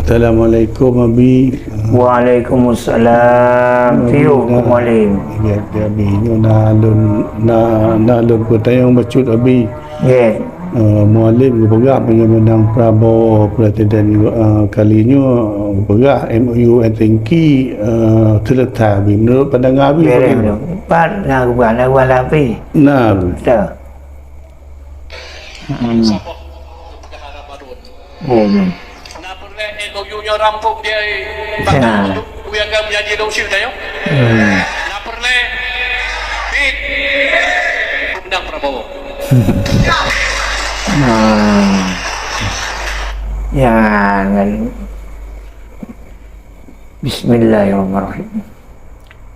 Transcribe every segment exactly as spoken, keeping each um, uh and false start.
Assalamualaikum, Abi. Waalaikumsalam. Abi, Piôh, na, Mualem. Ya, ya, Abi. Nyoe na lôn, na, na lôn peutanyong bacut, Abi. Nggih. Eh, Mualem geupeugah meunyoe meunang Prabowo Presiden, eh, kali nyoe, geupeugah M O U Helsinki, eh, selesai, Abi. Menurut pandangan Abi, bagaimana? Pat na geupeugah, na geupeugah lah, Abi. Na, Abi. Betul. Hmm. Hmm. Na peureulèe M O U nyoe rampung di, ya, Pak Gubernur, nyang ka menjanji lôn usie tanyoe. Hmm. Na peureulèe bit peumandang Prabowo. Hmm. Ya, kan. Bismillahirrahmanirrahim.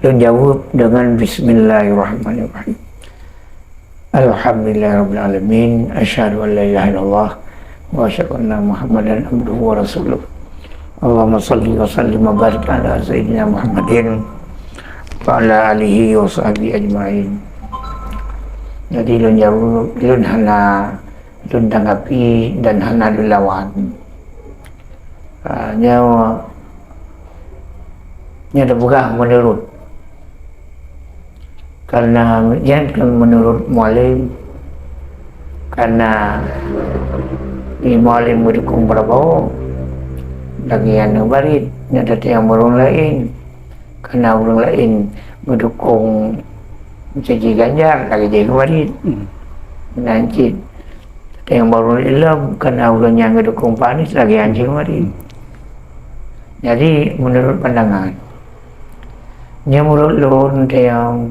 Lôn jaweueb deungon Bismillahirrahmanirrahim. Alhamdulillahirabbil alamin. Asyhadu an la ilaha illallah wa asyhadu anna Muhammadan abduhu wa rasuluh. Allahumma shalli wa sallim wa barik ala sayyidina Muhammadin wa ala alihi wa sahbihi ajmain. Jadi lôn jaweueb, lôn hana lôn tanggapi dan hana lôn lawan. Ah, nyoe, nyoe teupeugah meunurot. Karena nyan kan meunurot Mualem, karena di Mualem meudukong Prabowo, lagèe nyan barit, nyan teuntèe nyang barô laén. Karena ureueng laén meudukong janji Ganjar, lagèe jih keumarin. Hmm. Meunan cit, nyang barô lom, karena ureueng nyang geudukong Pak Anies, lagèe jih keumarin. Hmm. Jadi, meunurot pandangan, nyoe meunurot lôn, teuh,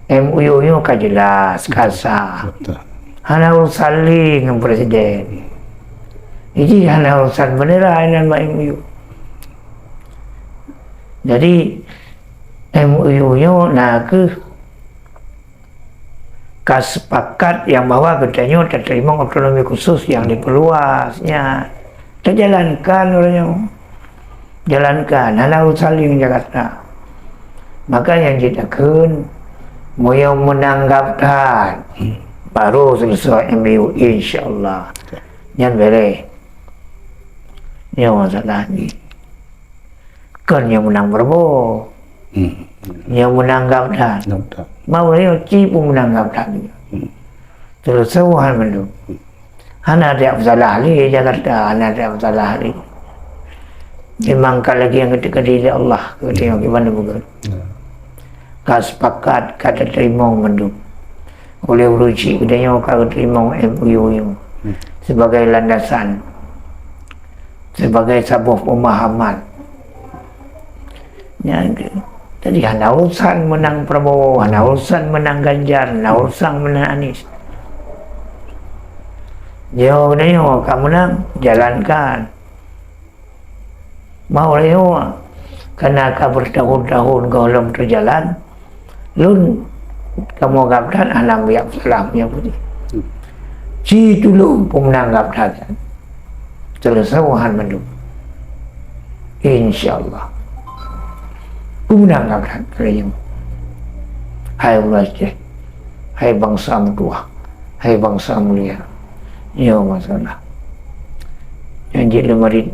M O U nyoe ka jelas, ka sah. Betul. Hana urusan lé ngon presiden. Jadi, hana urusan bendera inan bak M O U. Jadi, M O U nyoe na kheueh ka sepakat nyang bahwa geutanyoe tateurimong otonomi khusus nyang diperluas nyan. Tajalankan uroe nyoe. Jalankan, hana urusan lé ngon Jakarta. Maka nyang jeuet takheun, meunyoe meunang GAP that, baru seuleusoe M O U, insya Allah. Nyan beres. Nyoe masalah jih. Kon nyang meunang Prabowo. Hmm. Nyang meunang GAP that. GAP that. Mau nyoe ci pun meunang GAP that. Hmm. Terus seuhan mandum. Hana ada masalah lé Jakarta, hana ada masalah lé. Memang ka lagèe nyang geutakdir lé Allah, geutanyoe kiban bukan. Ya. Ka sepakat, ka tateurimong mandum. Oleh ureueng chik geutanyoe ka geuteurimong M O U nyoe. Hmm. Sebagai landasan. Sebagai saboh pemahaman. Nyan ke. Jadi hana urusan meunang Prabowo, hana urusan meunang Ganjar, hana urusan meunang Anies. Nyoe, nyoe ka meunang, jalankan. Mau lewat. Karena ka bertahun-tahun gohlom terjalan, lôn kamoe GAP that hana meuyak salah meunyoe beutôi. Ci tulông peumeunang GAP that. Seuleusoe han mandum. Insya Allah. Peumeunang GAP that kali nyoe. Hai ureueng Aceh, hai bansa meutuwah, hai bansa mulia. Nyoe masalah. Nyang jeuet lé marit.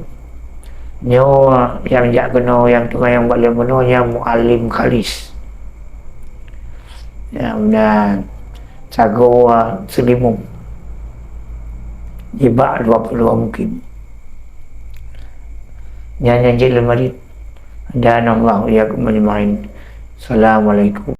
Nyoe nyang jak keunoe, nyang teuma nyang bak lé bunoe, nyang Mualem Khalis. Nyang meunan sagoe Seulimum. Jibak dua puluh mungkin. Nyan nyang jeuet lé marit. Dan Allah ya ajmain. Assalamualaikum.